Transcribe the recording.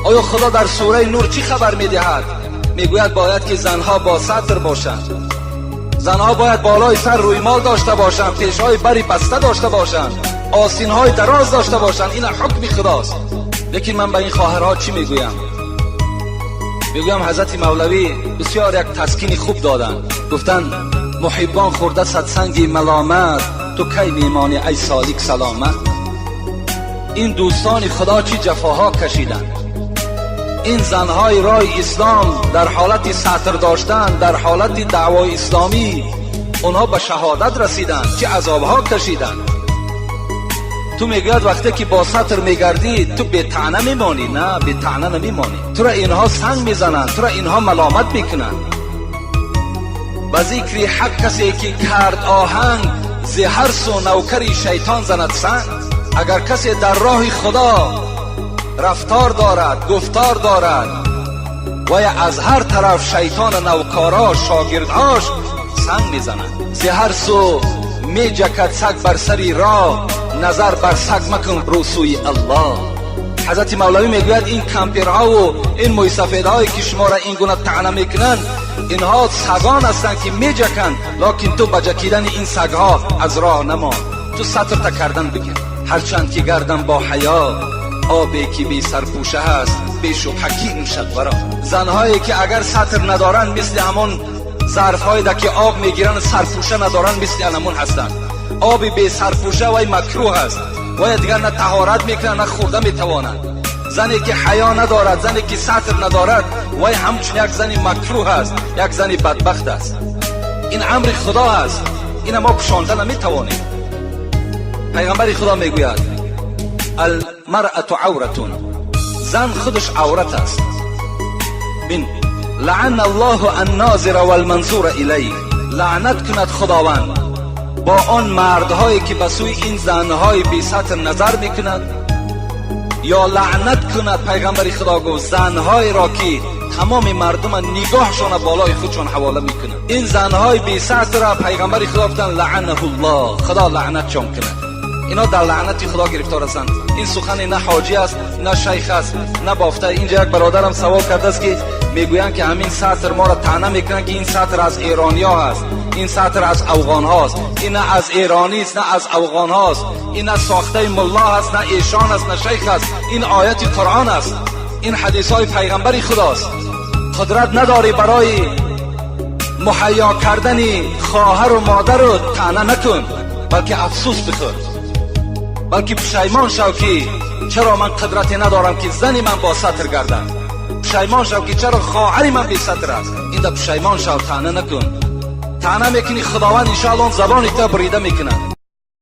Оё Худо дар сураи Нур чӣ хабар медиҳад? Мегӯяд, бояд ки занҳо бо сатр бошанд, занҳо бояд болои сар рӯймол дошта бошанд, пешҳои бари баста дошта бошанд, осинҳои дароз дошта бошанд. Ин ҳукми Худост. Лекин ман ба ин хоҳарҳо чӣ мегӯям? Мегӯям, ҳазрати Мавлавӣ бисёр як таскини хуб доданд. Гуфтанд: муҳиббон хӯрда садсанги маломат, ту кай мемонӣ, ай солик, саломат? Ин дӯстони Худо чӣ ҷафоҳо кашиданд! Ин занҳои роҳи ислом дар ҳолати сатр доштан, дар ҳолати даъвои исломӣ онҳо ба шаҳодат расиданд, чӣ азобҳо кашиданд. Ту мегӯяд, вақте ки бо сатр мегардӣ, ту бетаъна мемонӣ? На, бетаъна намемонӣ. Тура инҳо санг мезананд, тура инҳо маломат мекунанд. Ба зикри ҳақ касе ки кард оҳанг, зи ҳар су навкари шайтон занад санг. Агар касе дар роҳи Худо рафтор дорад, гуфтор дорад, вая аз ҳар тараф шайтона навкоро, шогирдҳош санг мезанад. Зи ҳар су меҷакад саг бар сари роҳ, назар бар саг макун, рӯ сӯи Аллоҳ. Ҳазрати Мавлавӣ мегӯяд, ин кампирҳову ин мӯйсафедҳое, ки шуморо ин гуна таъна мекунанд, инҳо сагон ҳастанд, ки меҷаканд, локин ту ба ҷакидани ин сагҳо аз роҳ намон, ту сатрта кардан бигир. Ҳарчанд ки гардам бо ҳаё, обе ки бесарпӯша ҳаст, бешубҳа ки нӯшад варо? Занҳое ки агар сатр надоранд, мисли ҳамон зарфҳое, ки об мегиранд, сарпӯша надоранд, мисли анамун ҳастанд. Оби бесарпӯша вай макрӯҳ аст, вай дигар на таҳорат мекунад, на хӯрда метавонад. Зане ки ҳаё надорад, зане ки сатр надорад, вай ҳамчун як зани макрӯҳ аст, як зани бадбахт аст. Ин амри Худо аст, ина мо пӯшонда наметавонем. Пайғамбари Худо мегӯяд: المرأة عورة, зан худаш аврат аст. Бин, لعن الله الناظر والمنظور إليه. Лаънат кунад Худованд бо он мардҳое, ки ба сӯи ин занҳои бесатр назар мекунад, ё лаънат кунад, пайғамбари Худо гуфт, занҳоеро, ки тамоми мардума нигоҳшона болои худшон ҳавола мекунад. Ин занҳои бесатрра пайғамбари Худо гуфтанд: لعنه الله, Худо лаънатшон кунад, ино дар лаънати Худо гирифтор ҳастанд. Ин сухане на ҳоҷӣ аст, на шайх аст, на бофта. Инҷа як бародарам савол кардааст, ки мегӯянд, ки ҳамин сатр моро таъна мекунанд, ки ин сатр аз эрониё ҳаст, ин сатр аз афғонҳост. Ин на аз эронист, на аз афғонҳост, ин на сохтаи мулло ҳаст, на эшон аст, на шайх аст. Ин ояти Қуръон аст, ин ҳадисҳои пайғамбари Худост. Қудрат надорӣ барои муҳайё кардани хоҳару модару, таъна накун, балки афсӯс бихӯр, балки пушаймон шав, ки чаро ман қудрате надорам, ки зани ман бо сатр гардад. Пушаймон шав, ки чаро хоҳари ман бесатр аст. Инда пушаймон шав, таъна накун. Таъна мекунӣ, Худованд иншоалло забони та бурида мекунад.